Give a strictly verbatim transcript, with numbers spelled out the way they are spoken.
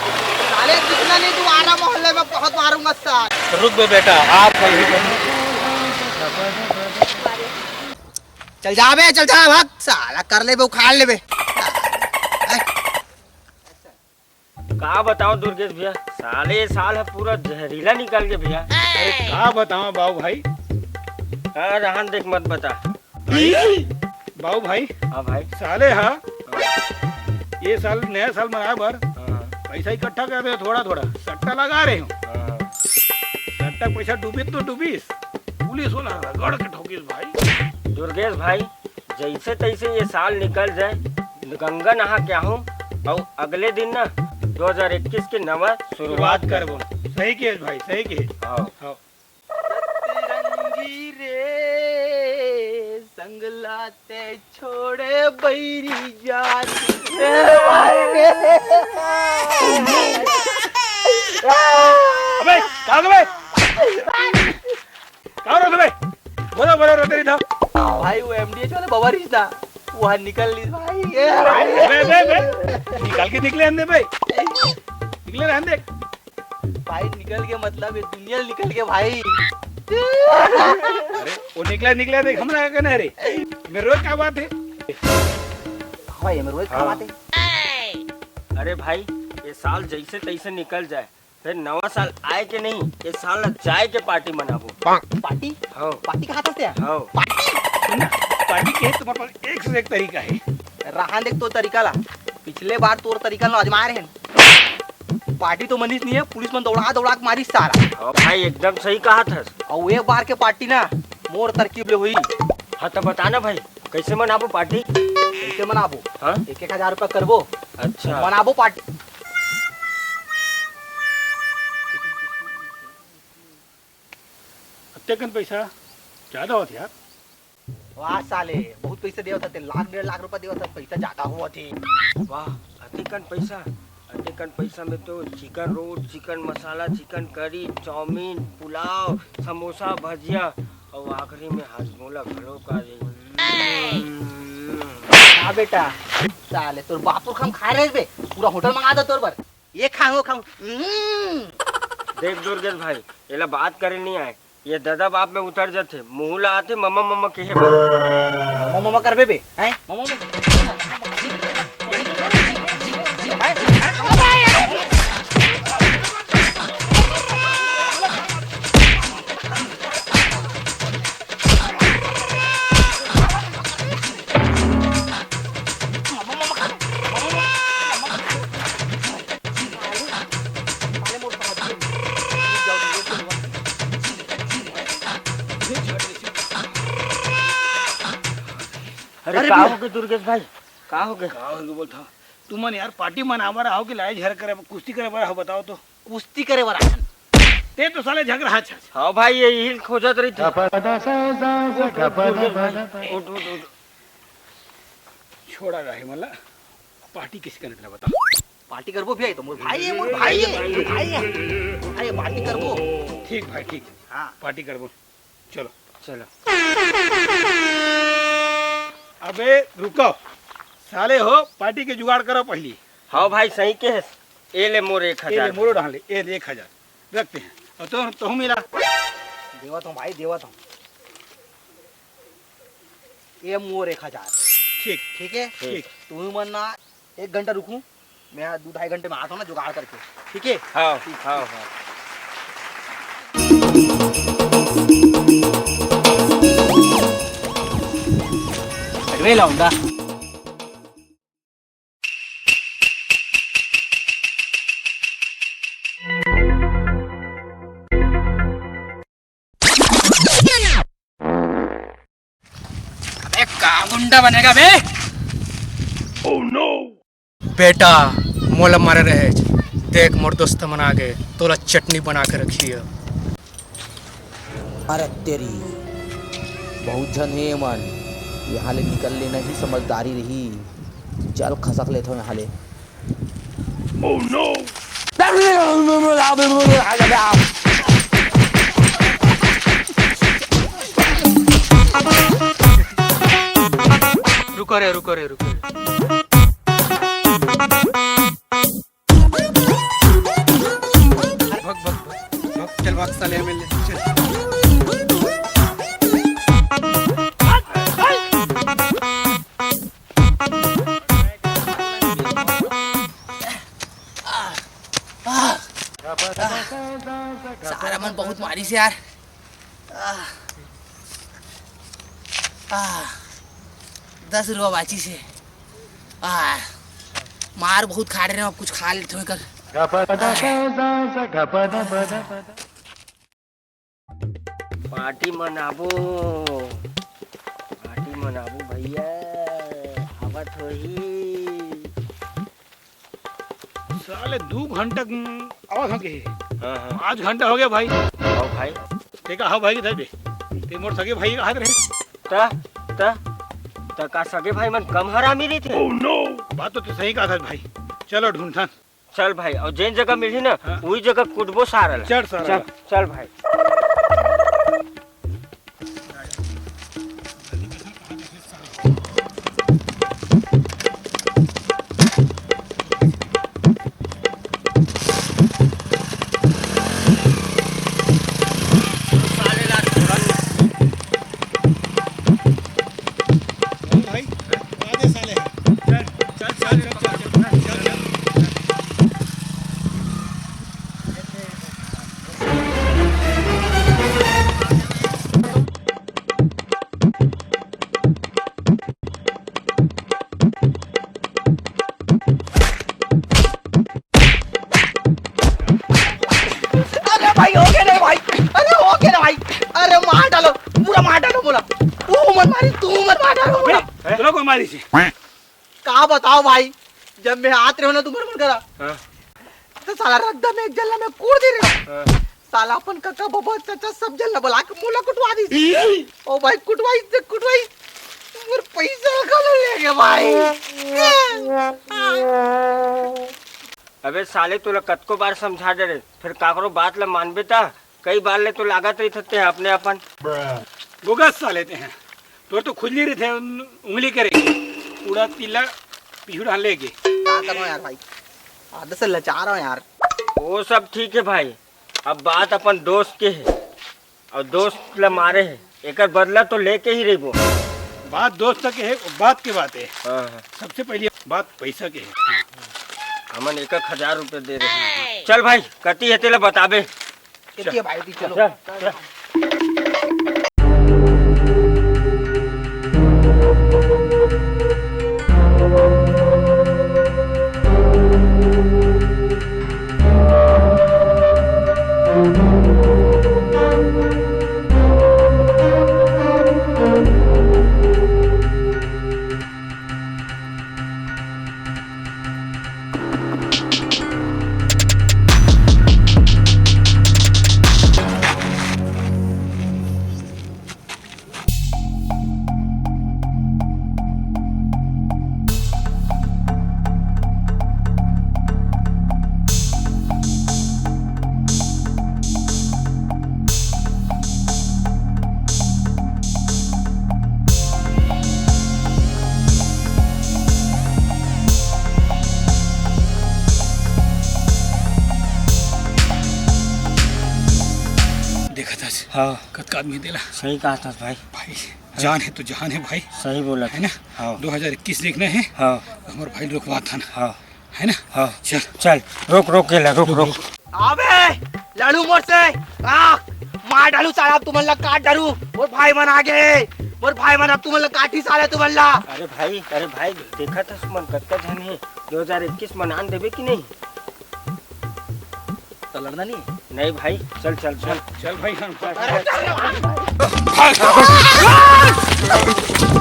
साले, दिखना नहीं, तू आ रहा मोहल्ले में, बहुत मारूंगा साले। रुक बे बेटा, आप कहीं। चल जा बे, चल जा, भाग, साला कर लेबे, उखाड़ लेबे। का बताओ दुर्गेश भैया, साले ये साल ह पूरा जहरीला निकल गे भैया। अरे का बताओ बाबू भाई। हाँ, रहन देख, मत बता। बाबू भाई, हाँ भाई। साले हा, ये साल, नया साल मनाए बर हाँ। पैसा इकट्ठा कर दे, थोड़ा थोड़ा सट्टा लगा रहे हो। हाँ। सट्टा पैसा डूबिस तो डूबिस, पुलिस वाला रगड़ के ठोकिस भाई। दुर्गेश भाई, जैसे तैसे ये साल निकल जाए, गंगा नहा के आहूँ, अउ अगले दिन ना दो हज़ार इक्कीस के नवा शुरुआत शुरुआत करबो। करबो। सही कहे भाई, सही कहे। हाँ। हाँ। सतरंगी रे, संगला ते छोड़े बैरी जात। ए भाई रे। अबे, का हो गे बे? का हो गे बे? बोलो, बोलो, रोते नहीं था। भाई, वो एमडीएच वाला बवा रिश्ता, वो निकल ली भाई। ए भाई। बे, बे, बे, निकल के निकले रहने दे भाई। निकले रहने दे। भाई, निकल के मतलब ये दुनिया निकल के भाई। अरे, वो निकला, निकला, देख, हमरा का कहना है रे? मेरे रोज का बात है। हाँ भाई, मेरे रोज का हाँ। बात है। अरे भाई, ये साल जैसे तैसे निकल जाए, फिर नवा साल आए के नहीं, ये साल ना जाए के पार्टी मनाबो। पार्टी? हाँ। पार्टी कहा था? हाँ। पार्टी? सुन ना, पार्टी के तुम्हारे पास एक से एक तरीका है। रहा देख तो तरीका ला, पिछले बार तोर तरीका ला आजमाए रहे। पार्टी तो मनीष नहीं है, पुलिस मन दौड़ा दौड़ा के मारी सारा। हाँ भाई, एकदम सही कहा था। और एक बार के पार्टी ना मोर तरकीब ले हुई। हाँ, तो बताना भाई, कैसे मनाबो पार्टी? कैसे मनाबो? हाँ? एक एक हजार रुपया करबो। अच्छा। मनाबो पार्टी। अत्ते कन पैसा ज्यादा होत यार। वाह साले, बहुत पैसा देवत हते, लाख डेढ़ लाख रुपया देवत हते, पैसा ज्यादा होवत हे। वाह, अतेकन पैसा, अतेकन पैसा में तो chicken roll, chicken masala, chicken curry, chowmein, pulao, samosa, bhajiya अउ आखिरी में हाजमोला घलो का दे। हाँ बेटा, साले तोर बाप पुरखा हम खाए रहे बे, पूरा होटल मंगा दो तोर बर। ये खाऊं, खाऊं। हम्म। देख दुर्गेश भाई, एला बात करे नहीं आए, ये ददा बाप में उतर जाथे, मुंह ला आथे ममा ममा कहे बर। ममा ममा करबे बे, हैं? ममा ममा। अरे अरे का भैया। हो गए दुर्गेश भाई? का हो गए? का हो गए बोलता? तुमन यार पार्टी मनावर आओ कि लड़ाई झगड़ा करे, कुश्ती करे बर आओ, बताओ तो। कुश्ती करे बर आन। ते तो साले झगड़ा है, अच्छा, अच्छा। हाँ भाई, यही खोजत रही थी। उठ, उठ, उठ, उठ। छोड़ा रहे मला, पार्टी किसी का निकला बता। पार्टी करबो भैया, ये तो मोर भाई है, मोर भाई है, भाई है। अरे पार्टी करबो। ठीक भाई, ठीक। हाँ। पार्टी करबो। चलो। चलो। अबे रुको, साले हो, पार्टी के जुगाड़ करो पहली। हाँ भाई, सही के है। ए ले मोर एक हजार। ए ले मोरो डाल ले, ए ले एक हजार। रखते हैं। और तो, तो हम मिला। देवत हूँ भाई, देवत हूँ। ये मोर एक हजार। ठीक। ठीक है? ठीक। तुम मन ना एक घंटा रुकूं, मैं दो ढाई घंटे में आता हूँ ना जुगाड़ करके, ठीक है? हाँ, हाँ, हाँ। ए लौंडा। अबे का गुंडा बनेगा बे? बेटा, मोला मारे रहे, देख मोर दोस्त मन आगे, तोला चटनी बना के रखी है। अरे तेरी, बहुत झन हे मन, यहाँ ले निकल लेना ही समझदारी रही। चल खसक लेथव यहाँ ले। रुको रे, रुको रे, रुको रे। भग, भग, भग, भग, चल भाग साले, एमएलए, चल। सारा मन बहुत मारिस यार। आह, आह, दस रुपया बाचिस हे। आह, मार बहुत खा रहे हैं, अब कुछ खा लेते हैं कर। पार्टी मनाबो, पार्टी मनाबो भैया, आवत होही। साले दू घंटा आवत हो गए। हाँ, हाँ। पाँच घंटा हो गया भाई। आओ भाई। ते का हो भाई किधर बे? ते मोर सगे भाई कहा रहे। त, त, त का सगे भाई मन कम हरामी रहिथे? बात तो तू सही कहा था भाई। चलो ढूंढथन। चल भाई, अउ जेन जगह मिलही ना, हाँ। उही जगह कुटबो सारा ला। चल सारा चल, ला। चल भाई। अरे भाई, हो गया रे भाई, अरे हो गया रे भाई, अरे मार डालो, पूरा मार डालो बोला, तू मत मारी, तू मत मार डालो बोला। हैं? तोला कोई मारी से? का बताओ भाई, जब मैं हाथ रहो ना तुम्हारे मन करा, हाँ। तो साला रद्दा में एक जल्ला में कूड़ दे रहे हो। हाँ। साला अपन काका बाबा चाचा सब जल्ला बुला के मोला कुटवा दी। ओ भाई कुटवाई से कुटवाई, मोर पैसा का ले गए भाई। अबे साले तोला कतको बार समझा दे रहे, फिर काकरो बात ला मानबे ता? कई बार ले तो लागत रही थते अपने अपन। बोगस साले ते हैं। तोर तो खुजली रही थे उन-, उंगली करे। पूरा तिल्ला पिहुड़ा लेके। का करो यार भाई? आदत से लाचार हो यार। वो सब ठीक है भाई। अब बात अपन दोस्त के है। और दोस्त ला मारे है। एकर बदला तो लेके ही रहिबो। बात दोस्त के है, बात के बात है। हाँ, हाँ। सबसे पहले बात पैसा के है। हमन एक एक हजार रुपये दे रहे हैं। चल भाई, कती है तेला बताबे। चल। भाई, चलो। चल, चल। देखा था। हाँ। कतका आदमी देला। सही कहा था भाई। भाई, जान है तो जहान है भाई। सही बोला। है ना? हाँ। दो हज़ार इक्कीस देखना है। हाँ। हमारे भाई रुकवा था ना। हाँ। है ना? हाँ। चल। चल, रोक, रोक, केला, रोक, रोक, रोक। अबे, लड़ू मोर से। आ, मार डालू साला, तुमन ला काट डालू। मोर भाई मन आ गए। मोर भाई मन अब तुमन ला काटी साले तुमन ला। अरे भाई, अरे भाई, देखा था सुमन कतका झन हे। दो हजार इक्कीस मनान देबे कि नहीं? तो लड़ना नहीं? नहीं भाई, चल, चल, चल। चल भाई, हम चल, चल।